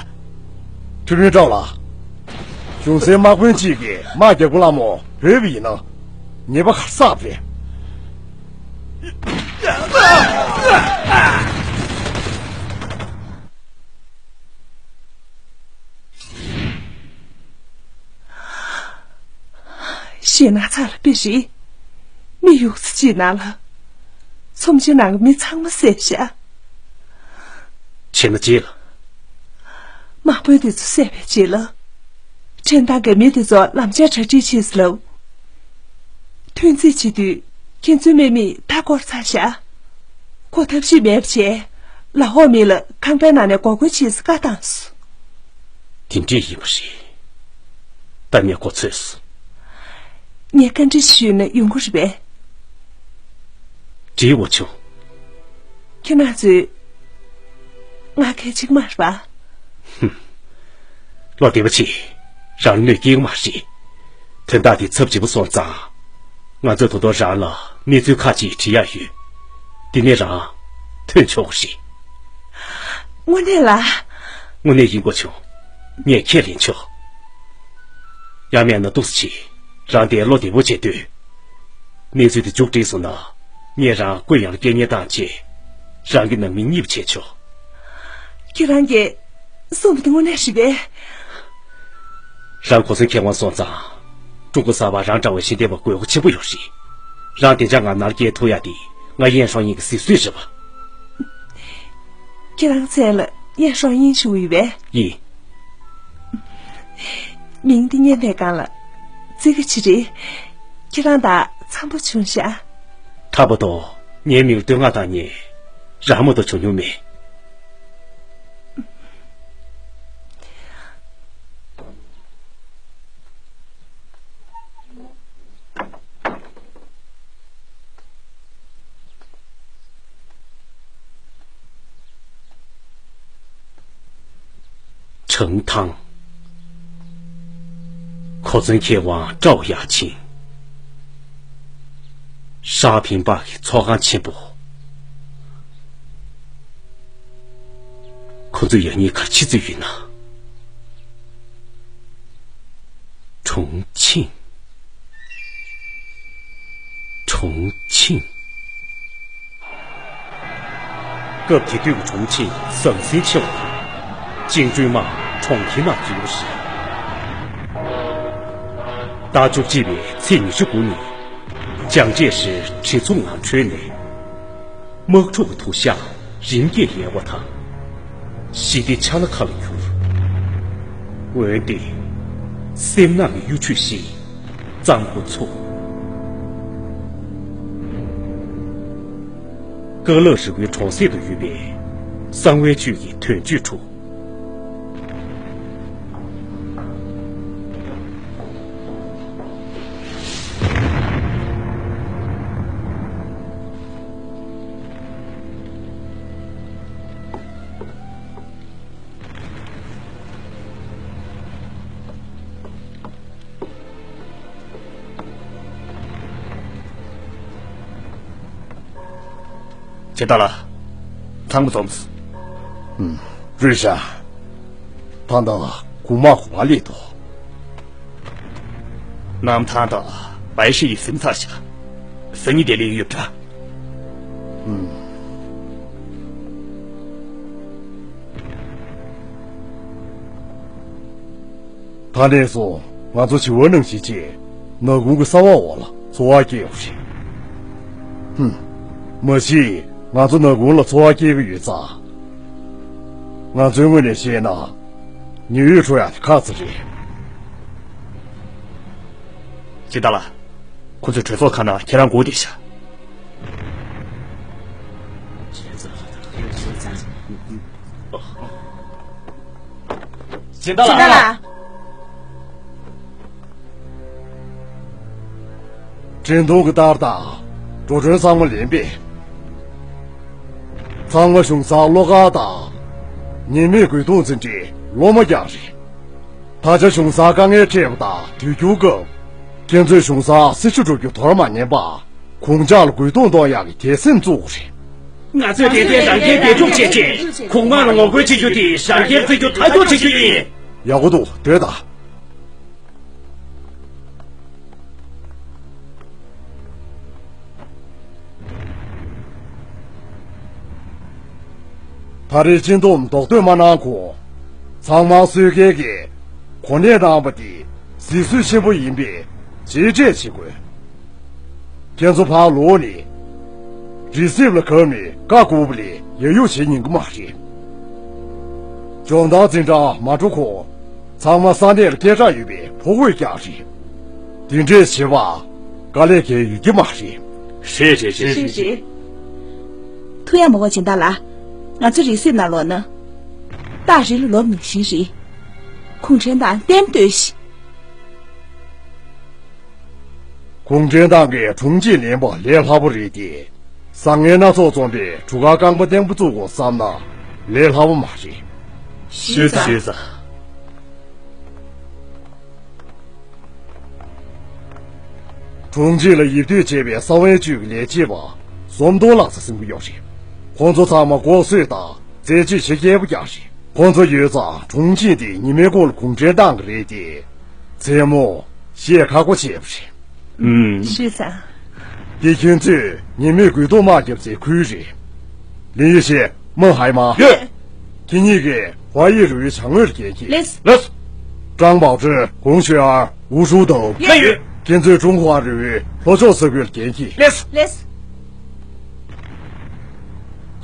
ཁྲིན་ཡུན་ཀྲང་ལགས། གཞུང་སའི་དམག་དཔོན་གཅིག་གིས་དམག་རྒྱག་པོ་ལ་མོ་བོས་པ་ཡིན་ན། ཉེས་པ་ག་རེ་བསགས་པ་རེད། ཞེད་སྣང་ཚ་ལ་དཔེ་རེད། མི་ཡོད་ཚད་ཅིག་ནང་ལ། ཚོམས་ཆེན་ནང་གི་མི་ཚང་མ་བསད་བཞག་བྱས་ན་རྗེས་ལ། དམག་དཔོན་དེ་ཚོ་བསད་པའི་རྗེས་ལ། ཁྲིན་ཐང་གི་མི་དེ་ཚོ་ལམ་སེང་གྲ་སྒྲིག་བྱེད་ཟེར་ལབ། ཐོན་རྩིས་བྱེད་དུས་ཁྱེད་ཚོའི་དམག་མིས་མཐའ་བསྐོར་ཚར་བཞག་ཁོ་ཐབས་ཤེས་མེད་པ་བྱས། ལ་ཧོ་མི་ལ་ཁང་པའི་ནང་ནས་འགོག་རྒོལ་བྱེད་ཟེར་བཀའ་བཏང་སོང་། དེ་འདྲས་ཡིན་པ་རེད། ད་ངས་གོ་ཚོད་སོང་། ངས་བཀའ་འདྲི་ཞུས་ན་ཡོང་གི་རེད་པས། འདྲིའོ་ཆུང་། ཁྱེད་རང་ཚོས་ང་གལ་ཆེ་གི་མ་རེད་པ། ཧུམ། བློ་བདེ་པོ་བྱེད། རང་ལ་གནོད་སྐྱེལ་གི་མ་རེད། དོན་དག་དེ་ཚབས་ཆེན་པོ་སོང་ཙང་། ང་ཚོས་ད་དུང་རང་ལ་གནས་ཚུལ་ཁག་ཅིག་དྲི་ཡག་ཡོད། དེ་ནས་རང་ཐོན་ཆོག་གི་རེད། དངོས་གནས་ལ། དངོས་གནས་ཡིན་དགོས་བྱུང་། ངས་ཁས་ལེན་ཆོག་ཡང་མིན་ན་ཏོག་ཙམ་ཅིག་རང་དེ་བློ་བདེ་པོ་བྱེད་དུས། གནས་ཚུལ་དེ་མཇུག་བསྒྲིལ་སོང་ན། ངས་རང་ཀུན་ཡང་སྐད་ཉན་སྟངས་བྱས། རང་གི་ནང་མི་གཉིས་པ་བྱས་ཆོག་ཁྱེད་རང་གིས་གསུངས་པ་དེ་དངོས་གནས་རེད་པས། རང་གོ་མཚོན་མཁས་དབང་སོང་ཙང་། ཀྲུང་གོ་གསར་པ་རང་འདྲ་བའི་ཤེས་ལྡན་པ་དགོས་མཁོ་ཆེན་པོ་ཡོད་རེད། རང་བདེ་འཇགས་ངང་ནར་སྐྱེལ་ཐུབ་ཡག་དེ་ང་ཡན་ཧྲོང་ཡིན་གྱི་གཟིགས་ཚོད་རེད་པ། ཁྱེད་རང་མཚན་ལ་ཡན་ཧྲོང་ཡིན་ཞུ་གི་ཡོད་པས། ཡིན། མིང་འདི་སྙན་པའི་སྒང་ལ་བརྩི་གི་ཅིག་རེད། ཁྱེད་རང་དང་འཚམ་པོ་བྱུང་ཤག་ཁྲ་པོ་དོ། ངའི་མིང་བསྟོད་བསྔགས་བཏང་མཁན་རང་མ་གཏོགས་བྱུང་མྱོང་མེད། ཁྲང་ཐང་། གོ་མཚོན་མཁས་དབང་ཀྲའོ་ཡ་ཆིང་། ཧྲ་ཕིང་པ་གི་ཚོགས་ཁང་ཆེན་པོ། ཁོ་ཚོས་ཡང་སྙིང་གར་ཆི་ཚོད་ཡིན་ན། གྲོང་ཆིང་། གྲོང་ཆིང་། སྐབས་དེ་དུས་ཀྱི་གྲོང་ཆིང་ཟང་ཟིང་ཆེ་བ་དང་། བཅིངས་འགྲོལ་དམག་གྲོང་ཁྱེར་ནང་འཛུལ་བ་རེད། ཟླ་བཅུ་གཅིག་པའི་ཚེས་ཉི་ཤུ་དགུ་ཉིན། ཅང་ཅེ་ཧྲི་གྲི་མཚོ་ངང་བྲོས་ནས། དམག་འཁྲུག་གི་དུག་ཤ་རིམ་གྱིས་ཡལ་བ་དང་། ཞི་བདེ་ཆ་ལ་ཁ་ལ་གྱུར། འོན་ཏེ། སེམས་ནང་གི་གཡོ་བྱུས་ཤིག་གཙང་པོ་ཚུགས། ཀ་ལག་རི་བོའི་གྲོང་གསེབ་ཏུ་ཡོད་པའི་གསང་བའི་ཆོས་ཀྱི་དོན་བརྗོད་ཁྲོད། ཇི་ལྟར་ལགས། ཚང་མ་འཛོམས་སོང་། ཨུམ། རུས་ཤ། ད་ལྟ་གོང་མ་གོ་བ་ལས་དོ། གནམ་ཐང་དང་བའི་ཧྲི་ཡིས་ཟིན་ཚར་ཤག་སང་ཉིན་དེ་ལས་ཡོད་འདྲ། ཨུམ། ད་ནས་བཟུང་ང་ཚོ་བྱིས་པ་ནང་བཞིན་བྱས་ནག་ཁུང་གི་ས་འོག་ལ་འཚོ་བ་སྐྱེལ་བ་རེད། ཧུམ། མ་གཞི་ང་ཚོ་ནག་ཁུང་ལ་འཚོ་བ་སྐྱེལ་གྱི་ཡོད་ཙང་། ང་ཚོའི་ངོས་ནས་བཤད་ན། ཉི་འོད་འཕྲོ་ཡག་དེ་ཁག་ཙམ་རེད། ཇི་ལྟར་ལགས། ཁོ་ཚོས་གྲོས་ཚོགས་ཁང་ནང་ཁྱེད་རང་སྒུག་བསྡད་ཤག་ཇི་ལྟར་ལགས། འཕྲིན་ཐུང་གི་ལྟར་དང་། འགྲོ་གྲོན་ཚང་མ་ལེན་པས། ཚང་མ་གཞུང་སར་བློ་དཀར་དང་། ཉེས་མེད་རྒོལ་རྡུང་འཛིན་གྲྭའི་སློབ་མ་རྐྱང་རེད། ད་ཆ་གཞུང་སར་དཀའ་ངལ་འཕྲད་པ་དང་དུས་འགྱུར་སྐབས། ཁྱེད་ཚོས་གཞུང་སར་སྲི་ཞུ་སྒྲུབ་རྒྱུ་དོར་མ་ཉན་པར། གུང་ཇག་ལ་རྒོལ་རྡུང་གཏོང་ཡག་གི་དད་སེམས་བཙུགས་པ་རེད། ང་ཚོས་དེ་ལྟའི་རང་རྒྱལ་སྡེ་འཁྲུག་བྱས་རྗེས། གོང་མ་ལ་ངོ་རྒོལ་བྱེད་རྒྱུ་དེ་རང་རྒྱལ་བརྩི་རྒྱུ་མཐའ་འཁྱོངས་བྱེད་རྒྱུ་ཡིན། ཡག་པོ་འདུག་སྡོད་དང་། ད་རེས་སྤྱི་འདོམས་རྡོག་ཐོས་མ་གནང་གོང་། ཚང་མ་གསོད་མཁན་གྱིས་གོ་གནས་གནང་བ་དེ་གཟིགས་ཚུལ་ཆེན་པོ་ཡིན་པས་གཅེས་སྤྲས་བྱེད་དགོས། ཁྱེད་ཚོ་ཕར་ལོག་ནས། རི་སེབ་ལ་གབ་ནས་བཀའ་བསྒོ་བ་ལས་ཡ་ཡུག་བྱེད་ཉན་གི་མ་རེད། ཇོ་མདའ་འཛིན་གྲྭ་མ་འགྲོ་གོང་། ཚང་མ་ས་གནས་ལ་སྐད་གྲགས་ཡོད་པའི་ཕོ་རྒོད་རྐྱང་རེད། དེ་འདྲས་བྱེད་པ་དཀའ་ལས་ཁེལ་ཡོད་ཀྱི་མ་རེད། རེད་རེད་རེད། རེད་རེད། ཐུགས་ཡ་མ་དགོས་སྦྱིན་བདག་ལགས། ང་ཚོ་རི་སེབ་ནང་ལོགས་ན། སྟག་རི་ལ་ལོ་ཉི་ཤུ་རེད། གུང་ཁྲན་ཏང་བསྟེན་སྡོད་ཤིག་གུང་ཁྲན་ཏང་གི་དྲུང་ཆེ་ལེན་པ་ལས་སླ་པོ་རེད་དེ། བཟང་ངན་སྣ་ཚོགས་འཛོམས་པའི་གྲུ་ཁ་རྐང་པ་བརྟན་པོ་བཙུགས་དགོས་བསམ་ན་ལས་སླ་པོ་མ་རེད། ཤེས་ཚར། ཤེས་ཚར། དྲུང་ཆེ་ལ་ཡིབ་སྡོད་བྱས་པའི་ས་བོན་ཅུས་ཀྱི་ལས་བྱེད་པ་ཟོམ་སྟོང་ལགས་ཟེར་ཟིན་གྱི་ཡོད་རེད། ཁོང་ཚོ་ཚང་མ་ལྐོག་གསོད་དང་རྩད་གཅོད་བྱེད་མཁས་པོ་རྐྱང་རེད། ཁོང་ཚོ་ཡོད་ཙང་དྲུང་ཆེ་དེ་ཉི་མའི་གུང་ལ་གུང་ཁྲན་ཏང་གི་རེད་དེ། མཚན་མོ་བཤད་ཁག་པོ་བྱས་པ་རེད། ཨུམ། ཤེས་ཚར། འདི་ཁྱོད་ཚོས་ཉེས་མེད་རྒོལ་རྡུང་དམག་རྒྱབ་སའི་ཁུལ་རེད། ལིན་ཡེ་ཤེས། མོན་ཧའེ་མ། ཡོད། ཁྱེད་གཉིས་ཀྱིས་ཧྭ་ཡི་རི་བོའི་བྱ་དངོས་ལ་འགན་འཁྱེར། ལགས། ལགས། ཀྲང་པའོ་ཀྲི། ཧུང་ཞུ་ཨར། ཝུ་ཧྲུའུ་ཏུའུ། ལགས་ཡོད། ཁྱེད་ཚོས་ཀྲུང་ཧྭ་རི་བོའི་ལྷོ་ཕྱོགས་ས་ཁུལ་ལ་འགན་འཁྱེར། ལགས། ལགས།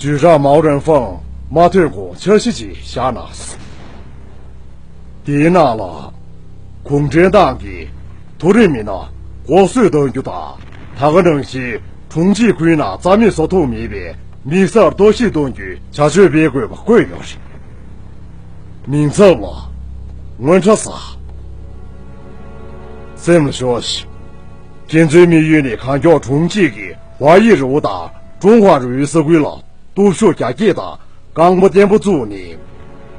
ཇུས་རགས་མའོ་རེན་ཧྥང་མ་ཐོན་གོང་འཆར་གཞི་ཅིག་བཞག་གནང་སོང་། དེའི་ནང་ལ། གུང་ཁྲན་ཏང་གིས་མཐོ་རིམ་མི་སྣ་ལྐོག་གསོད་གཏོང་རྒྱུ་དང་། ད་ག་ནང་བཞིན་དྲུང་ཆེའི་ཁུལ་ནང་རྩ་མེད་བཟོ་ཐུབ་མེད་པའི་དམིགས་བསལ་གཏོར་བཤིག་གཏོང་རྒྱུའི་བྱ་སྤྱོད་སྤེལ་དགོས་པ་བཀོད་ཡོད་རེད། མིང་ཚབ་ལ། སྔོན་ཁྲ་ཟ། སེམས་ལ་ཞོག་ཤིག་ཁྱེད་ཚོའི་དམིགས་ཡུལ་ནི་གང་མགྱོགས་དྲུང་ཆེ་གིས་ཧྭ་ཡི་རི་བོ་དང་ཀྲུང་ཧྭ་རི་བོའི་ས་ཁུལ་ལ། སྟོབས་ཤུགས་རྒྱ་སྐྱེད་དང་རྐང་པ་བརྟན་པོ་བཙུགས་ནས།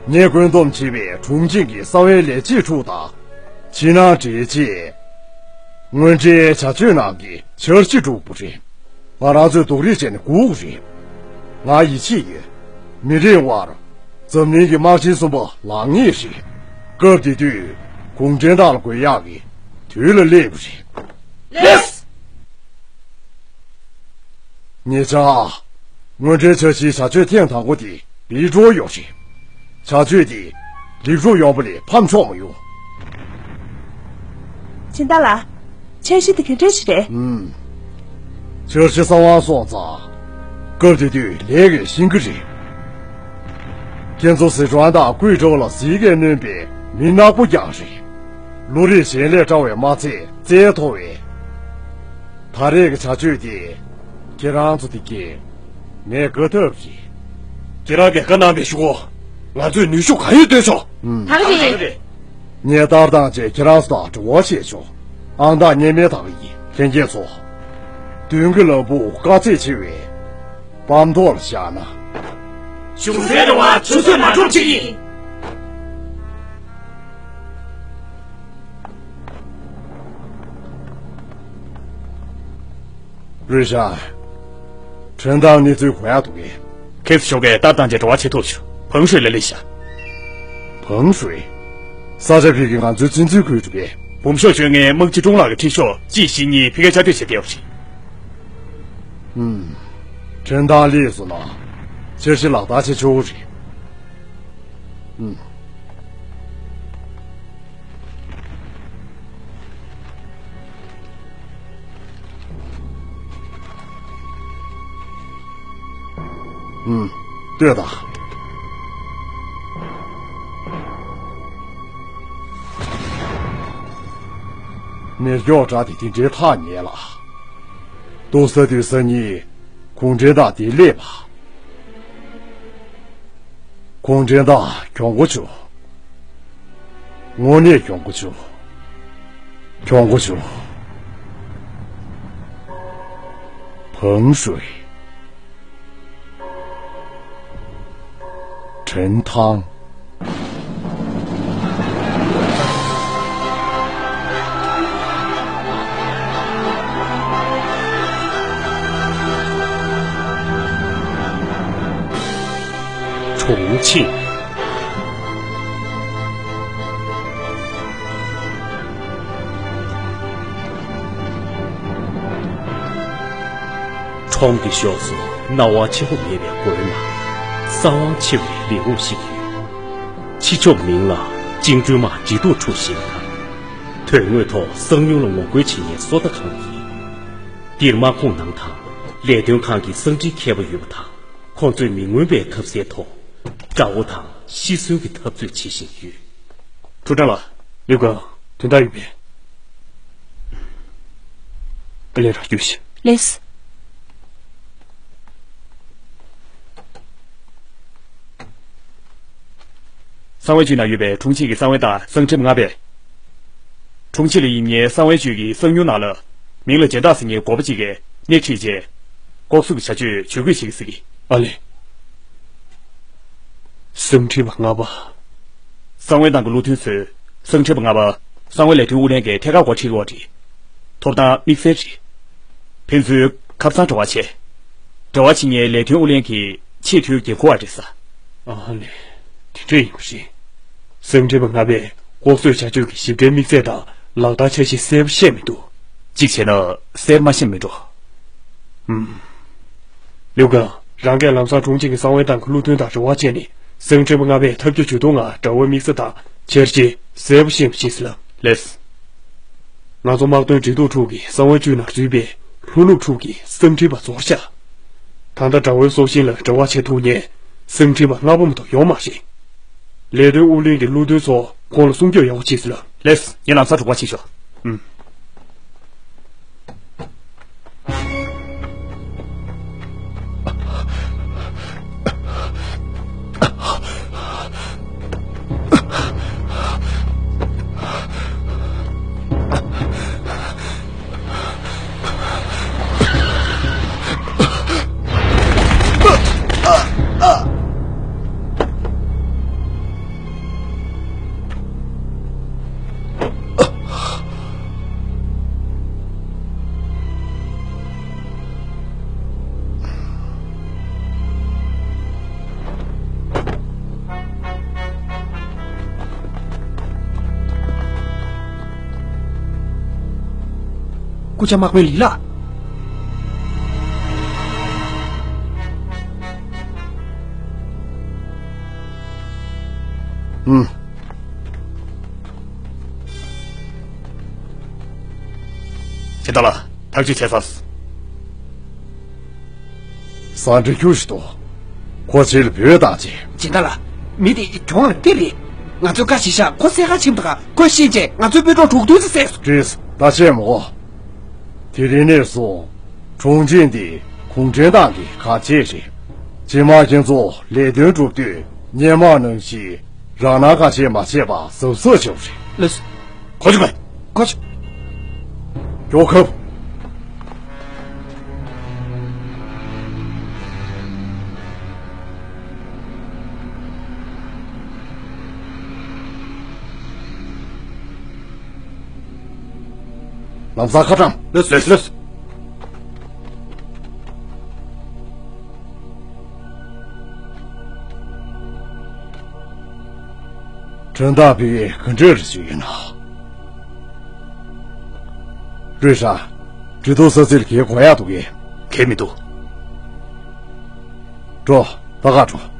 ངས་བཀོད་འདོམས་བྱས་པའི་དྲུང་ཆེ་གི་ས་བོན་ལས་བྱེད་ཕྲུག་དང་། ཕྱི་ནང་འབྲེལ་ཆེད། དངོས་འབྲེལ་བྱ་སྤྱོད་ནང་གི་འཆར་གཞི་སྒྲུབ་དགོས་རེད། ང་རང་ཚོས་སྡུག་རུས་བྱས་ནས་སྒུག་དགོས་རེད། ང་ཡིད་ཆེས་ཡོད། མི་རིང་བར་འཛམ་གླིང་གི་དམག་ཆེན་གསུམ་པ་ལངས་ངེས་རེད། སྐབས་དེ་དུས་གུང་ཁྲན་ཏང་ལ་རྒོལ་ཡག་གི་དུས་ལ་སླེབས་པ་རེད། ལགས། ཉེ་ཆར། དངོས་འབྲེལ་འཆར་གཞིའི་བྱ་སྤྱོད་ཐེངས་དང་པོ་དེ་བི་ཀྲོ་ཡོད་རེད། བྱ་སྤྱོད་དེ་ལེགས་གྲུབ་ཡོང་བ་ལས་ཕམ་ཆོག་མ་ཡོང་། སྦྱིན་བདག་ལགས། འཆར་གཞི་དེ་ག་འདྲ་ཞིག་རེད། ཨུམ། འཆར་གཞི་གསང་བ་སོང་ཙང་། སྐབས་དེ་དུས་ལས་ཀྱིས་ཤེས་ཀྱི་རེད། ཁྱེད་ཚོ་སི་ཁྲོན་དང་ཀུའེ་ཀྲོའུ་ལ་ཟིལ་གྱིས་གནོན་པའི་མི་ནག་པོ་རྐྱང་རེད། བློ་རིག་གཞན་ལས་བཀྲ་བས་མ་ཚད་རྩལ་མཐོ་བས། ད་རེས་ཀྱི་བྱ་སྤྱོད་དེ། ཁྱེད་རང་ཚོ་དེ་གས་ངས་དགའ་ཐབས་རེད། ཁྱེད་རང་གིས་བཀའ་གནང་བའི་གཞུག་གུ་ང་ཚོས་ནུས་ཤུགས་གང་ཡོད་བཏོན་ཆོག་ཨུམ། ད་ག་རེད། ངས་ལྟ་སྟངས་བཅས་ཁྱེད་རང་ཚོ་དང་འབྲེལ་བ་བྱས་ཆོག་ཨང་རྟགས་ངས་མེད་དག་ཡིན། ལྷན་རྒྱས་ཚོ། མདུན་གྱི་ལམ་བུ་དཀའ་ཚེགས་ཆེ་བས། པང་ཐོག་ལ་བཞག་ན། གཞུང་སའི་རེ་བ་ཆུད་ཟོས་མ་འགྲུབ་ཅིག་ཡིན། རུས་ཤ། ཁྲིན་ཏང་གནས་ཚུལ་གོ་ཡག་འདུག་གས། ཁེབས་ཤོག་གས་ལྟ་སྟངས་ཀྱི་བྲོ་བ་ཆེ་ཐུབ་ཤོག་བང་ཧྲུའེ་ལ་ལས་ཤ། བང་ཧྲུའེ། ས་ཆ་ཕིག་གིས་ང་ཚོའི་བཙན་འཛུལ་ཁུལ་གྲུབ་པས། འབུམ་ཤོག་བྱོན་ངས་དམག་སྤྱི་ཀྲུང་ལགས་ཀྱི་ཁྲིད་ཤོག་གཅིག་བཞི་གཉིས་ཕི་ཀའི་ཆ་སྡོད་བྱེད་ཀྱི་ཡོད་རེད། ཧུམ། ཁྲིན་ཏང་ལས་སུ་ན། འཆར་གཞི་ལག་བསྟར་བྱེད་ཆོག་གི་རེད། ཧུམ། ཧུམ། ལྟོས་དང་། མེ་སྒྱོགས་འདྲ་དེ་དེ་འདྲའི་ཐག་ཉེ་ལ། ཏོག་ཙམ་དུས་སང་ཉིན་གུང་ཁྲན་ཏང་དེ་སླེབས་པ། གུང་ཁྲན་ཏང་གྱོང་པོ་བྱུང་། དངོས་གནས་གྱོང་པོ་བྱུང་། གྱོང་པོ་བྱུང་། 衡水、陈汤、重庆。 ཁྲོམ་གྱི་ཕྱོགས་སུ་སྣང་བ་ཆེན་པོ་མེད་པའི་སྒོའི་ནང་གསང་བ་ཆེ་བའི་ལས་ཁུངས་ཤིག་ཡོད། ཕྱི་ཕྱོགས་མིང་ལ་ཅིང་ཀྲུའུ་མ་འབྲེལ་གཏུག་ཁྲུ་ཞེས་པ་དང་། དོན་དངོས་ཐོག་གསང་མྱུལ་ལ་ངོ་རྒོལ་བྱེད་མཁན་བཟོ་ལྟ་ཁང་ཡིན། འདིར་དམག་ཁོངས་ནང་དང་ལས་དོན་ཁང་གི་གསང་འཕྲིན་མཁས་པ་ཡོད་པ་དང་། ཁོང་ཚོས་མི་མངོན་པའི་ཐབས་ཟད་ཐོག་དགྲ་བོ་དང་ཤི་གསོན་གྱི་འཐབ་རྩོད་བྱེད་བཞིན་ཡོད། ཁྲུའུ་ཀྲང་ལགས། ལིའུ་ཀང་། དོན་དག་ཡོད་པས། ཨ་ལས་རང་བསྐྱོད་ཤིག་ལགས་སོ། གསང་བའི་བཅུད་ནང་ཡོད་པའི་ཁྲུང་ཆིང་གི་གསང་བའི་རྟགས་གསང་འགྲེམས་ལྔ་པས། ཁྲུང་ཆིང་ལ་ཡིན་མཁན་གསང་བའི་བཅུད་ཀྱི་གསང་མྱུལ་ནང་ལ། མིང་ལ་སྦྱིན་བདག་ཟེར་མཁན་འགོ་པ་གཅིག་གིས་སྣེ་ཁྲིད་རྗེས། ལྐོག་ཟ་གི་བྱ་སྤྱོད་ཇུས་འགོད་བྱེད་ཀྱི་ཟེར་གི། ཨ་ལས། གསང་འགྲེམས་པ་ལྔ་པ། གསང་བའི་ནང་གི་བློ་མཐུན་ཚོས་གསང་འགྲེམས་པ་ལྔ་པ་གསང་བའི་ལས་དོན་ཨུ་ལྷན་གྱི་ཐད་ཀར་འགོ་ཁྲིད་ཀྱི་འོག་རེད། ཐོབ་ཐང་དམིགས་བསལ་རེད། ཕན་ཚུན་ཁ་སང་འབྲེལ་བ་བྱས། འབྲེལ་བ་བྱེད་མཁན་ལས་དོན་ཨུ་ལྷན་གྱི་ཆེས་མཐོའི་འགན་འཁུར་བ་རེད་ས། ཨ་ལས། དེ་འདྲ་ཡིན་པ་རེད། གསང་འགྲེམས་པ་ལྔ་པས་ལྐོག་ཟ་བྱ་སྤྱོད་ཀྱི་ཞིབ་ཕྲའི་དམིགས་ཚད་དང་ལག་བསྟར་འཆར་གཞི་གསལ་པོ་ཤེས་མི་འདུག་གཅིག་བྱས་ན་གསལ་པོ་མ་ཤེས་མི་འགྲོ། ཨུམ། ལིའུ་ཀང་། རང་གིས་ལམ་སང་ཁྲུང་ཆིང་གི་གསང་བའི་ནང་གི་བློ་མཐུན་དང་རེ་བ་བྱས་ནས་གསང་འགྲེམས་པ་ལྔ་པས་ཐབས་བརྒྱ་ཇུས་སྟོང་ངང་དགྲ་བོའི་དམིགས་ས་དང་འཆར་གཞི་གསལ་པོ་ཤེས་པ་བྱེད་ཟེར་ལབ། ལགས་སོ། ང་ཚོ་དམག་དོན་འབྲེལ་གཏུག་ཁྲུའུ་གི་གསང་བའི་བཅུད་ནང་འཛུལ་བའི་ལྷོ་ནུབ་ཁྲུའུ་གི་གསང་འགྲེམས་པ་ཚོར་ཤག་ད་ལྟ་དགྲ་བོའི་སྲོག་ཤིང་ལ་འབྲེལ་བ་བྱེད་ཐུབ་མཁན་གསང་འགྲེམས་པ་ལྔ་པོ་མ་གཏོགས་ཡོད་མ་རེད། ལས་དོན་ཨུ་ལྷན་གྱི་བློ་མཐུན་ཚོ་ཁོང་ལ་སྲུང་སྐྱོབ་ཡག་པོ་བྱེད་ཟེར་ལབ། ལགས་སོ། ངས་ལམ་སང་དྲུག་པ་ཕྱིན་ཤོག་ཨུམ། སྐུ་བཅར་དམག་དཔོན་ལི་ལགས། ཨུམ། སྦྱིན་བདག་ལགས། ཐག་གཅོད་བྱས་ཚར། ཟ་འདྲེ་ཁྱུ་ཞིག་འདུག་ཁོ་ཕྱིར་ལ་བོས་བཏང་བྱས། སྦྱིན་བདག་ལགས། མི་དེ་གྱོང་ལ་དེ་རེད། ང་ཚོས་བཀའ་ཞིག་བཞག་ཁོ་བསད་ག་ཕྱིན་པ་དང་ཁོས་ཤེས་བྱས་ང་ཚོའི་དཔོན་གྲོགས་དྲུག་བདུན་ཙམ་བསད་སོང་། བྲིས། ད་བཤད་མོ། དེ་རིང་ནས་བཟུང་། གྲོང་ཁྱེར་འདི་གུང་ཁྲན་ཏང་གི་ག་ཆེད་རེད། རྗེས་མ་ཁྱེད་ཚོ་ལས་དོན་སྒྲུབ་དུས་སྔོན་མ་ནང་བཞིན་རང་སྣང་ག་ཆེད་མ་བྱེད་པ་གཟབ་གཟབ་བྱེད་དགོས་རེད། ལགས་སོ། གོ་ཆོད་གོ་ཆོད། གྱོད་ཁབ། ལམ་སང་ཁ་བཀྲམ། ལགས་སོ་ལགས་སོ། ཁྲིན་ཏཱ་པའི་ག་འདྲ་རེ་ཞིག་ཡིན་ན། རུས་ཧྲ། འབྲི་ཐོག་ས་ཚིགས་ལ་གའི་གོ་ཡག་འདུག་གས། གའི་མི་འདུག་འགྲོ། ད་ག་འགྲོ།